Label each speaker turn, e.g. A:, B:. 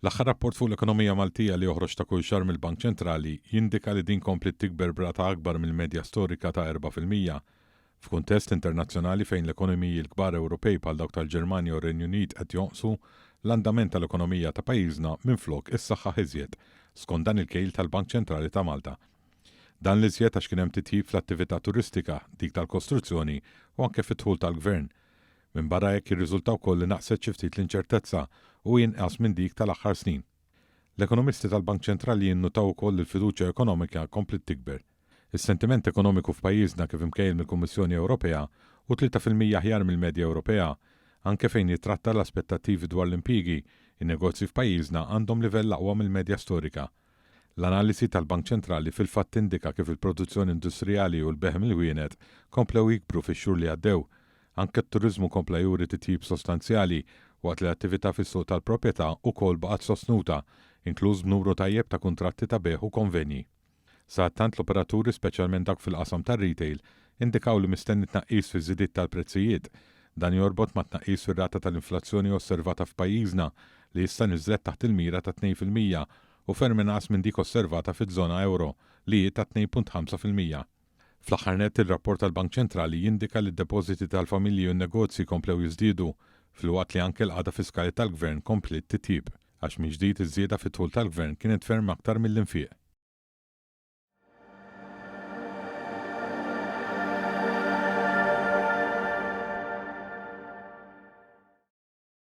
A: L-aħħar rapport fuq l-ekonomija Maltija li joħroġ ta' kull xahar mill-Bank Ċentrali jindika li din kompliet tikber b'rata akbar mill-medja storika ta' 4%. F'kuntest internazzjonali fejn l-ekonomiji l-kbar Ewropej bħal dawk tal-Ġermanja u r-Renju Unit qed jonqsu, l-andament tal-ekonomija ta' pajjiżna minflok issaħħaħ iżjed, skont dan il-kejl tal-Bank Ċentrali ta' Malta. Dan l-iżjed għax kien hemm titjib fl-attività turistika, dik tal-kostruzzjoni u anke fid-dħul tal-Gvern. Minbarra hekk jirriżulta wkoll li naqset xi ftit l-inċertezza u hi inqas minn dik tal-aħħar snin. L-ekonomisti tal-Bank Ċentrali jinnutaw ukoll li l-fiduċja ekonomika kompliet tikber. Is-sentiment ekonomiku f'pajjiżna kif imkejjel mill-Kummissjoni Ewropea hu 3% aħjar mill-medja Ewropea. Anke fejn jittratta l-aspettattivi dwar l-impjiegi, in-negozji f'pajjiżna għandhom livell aqwa mill-medja storika. L-analisi tal-Bank Ċentrali fil-fatt tindika kif il-produzzjoni industrijali u l-bejgħ mill-ħwienet komplew jikbru fix-xhur li għaddew. Anke t-turiżmu kompla juri titjib sostanzjali, waqt li l-attività fis-suq tal-proprjetà ukoll baqgħet sostnuta, inkluż b'numru tajjeb ta' kuntratti ta' bejgħ u konvenji. Sadattant l-operaturi, speċjalment dawk fil-qasam tar-retail, indikaw li mistenni tnaqqis fiż-żidiet tal-prezzijiet. Dan jorbot mat-tnaqqis fir-rata tal-inflazzjoni osservata f'pajjiżna, li issa niżlet taħt il-mira ta' 2% u ferm inqas minn dik osservata fiż-żona ewro, li hi ta' 2.5%. Fl-aħħar nett, ir-rapport tal-Bank Ċentrali jindika li d-depożiti tal-familji u n-negozji komplew jiżdiedu, filwaqt li anke l-qagħda fiskali tal-Gvern kompliet titjieb, għax mill-ġdid iż-żieda fid-dħul tal-Gvern kienet ferm aktar mill-infiq.